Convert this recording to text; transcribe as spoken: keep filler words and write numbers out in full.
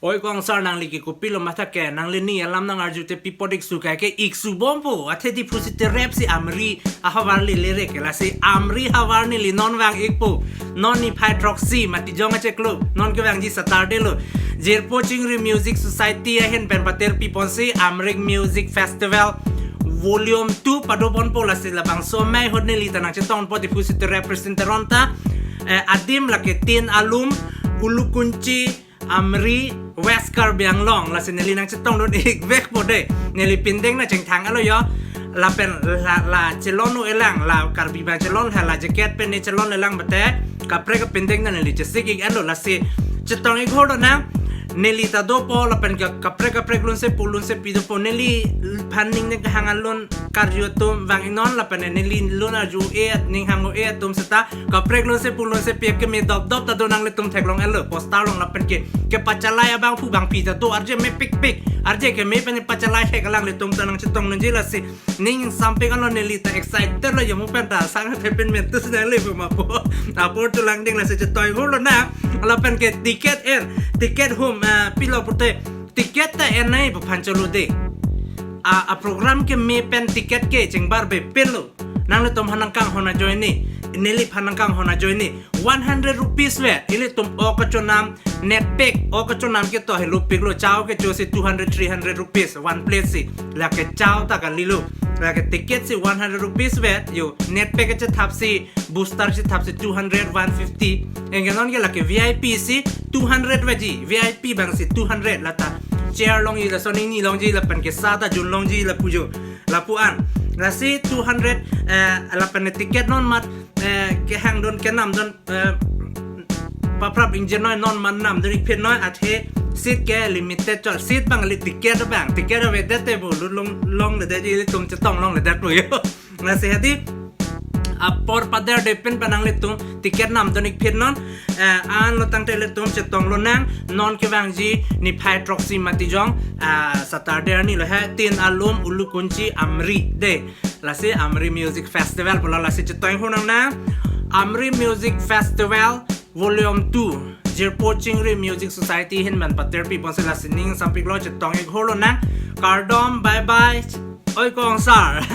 Oi kongsar, nangli ke kopilo matha ke, nangli ni alam nang-arju te pi apot iksu kai ke, iksu bompo. Athe Diphu si terep si Amri ahavar le lere ke, lasi Amri havar neli non vang-ikpo. Non niphai throksi Matijong achiklo, non kevangji Saturday lo. Jirpo Chingri Music Society ahin pen pater pi ponsi Amri Music Festival Volume two pado ponpo, lasi labangso amei ahut neli ta nangchetongpo Diphu si terep presenteron ta. Eh, adim lake Tin Alum, Ulukunchi, Amri, West Karbi Anglong, lasi neli nangchetongdun-ik vekpo de. Neli pindeng nangchingthang-etlo yo. Lapen la, la chelon-o-elang, la Karbi abang chelon, la, la jacket pen ne chelon-elang bate, kaprek kapindeng nang neli chesik-ik-etlo, lasi chetong-ik holo nang. Neli ta dopo lapen ka, kaprek kaprek lunsepo lunsepi dopo, neliphan ning ne kehang alun karju atum vang-iknon, lapen neli lun arju-e, ning hang-o-e atum seta kaprek lunsepo lunsepi keme dopdop ta do, nanglitum theklong-etlo, poster along lapen ke, kepachalai abangphu bangpi ta do, arje mepikpik, arje keme pen pachalai hek alanglitum ta nangchetongdunji, lasi ning sampik along neli ta excited lo, yo mo pen ta sang the pen mentus nangli pu mapo. Apor tu langding, lasi chetong-ik holo nang. Lapen ke ticket er, ticket hum, ah, pilo pute, ticket ta er nai aphan cholo de. A, a program keme pen ticket ke chingbar be pelo. Nanglitum aphan nangkanghon ajoine, neliphan nangkanghon ajoine, one hundred rupees vet. Ilitum ok kachonam, net pack ok kachonam ke to helo piklo, chow kecho si two hundred, three hundred rupees one plate si. Lake chow ta kalilo. Lake ticket si one hundred rupees vet yo, net pack kachethap si, booster chethap si two hundred, one fifty. Anke non ke lake V I P si two hundred vaji, V I P abang si two hundred lata. Chair longji, lason ingni longji, lapen ke sa ta jun longji lapu jo, lapu an. Lasi two hundred, eh, lapen ticket non mat, eh, kehangdun kenamdun, eh, paprap ingjirnoi, non man namdun-ik phirnoi, athe seat ke limited chot, seat abang le ticket abang, ticket avedet te bo, lut long, longledetji, ilitum chetong longledetpo yo. Lasi hadi apor pader de pen nanglitum ticket namdun-ik phirnon, eh, anlo tangte ilitum chetonglo nang, non kevangji niphai throksi Matijong, ah, Saturday arni lo he, Tin Alum, Ulukunchi, Amri de. Lasi Amri Music Festival pulo, lasi chetong-ik holo nang, Amri Music Festival Volume two, Jirpo Chingri Music Society ahin pen pater pi ponsi, lasi ning sampiklo, chetong-ik holo nang. Kardom, bye bye. Oi kongsar.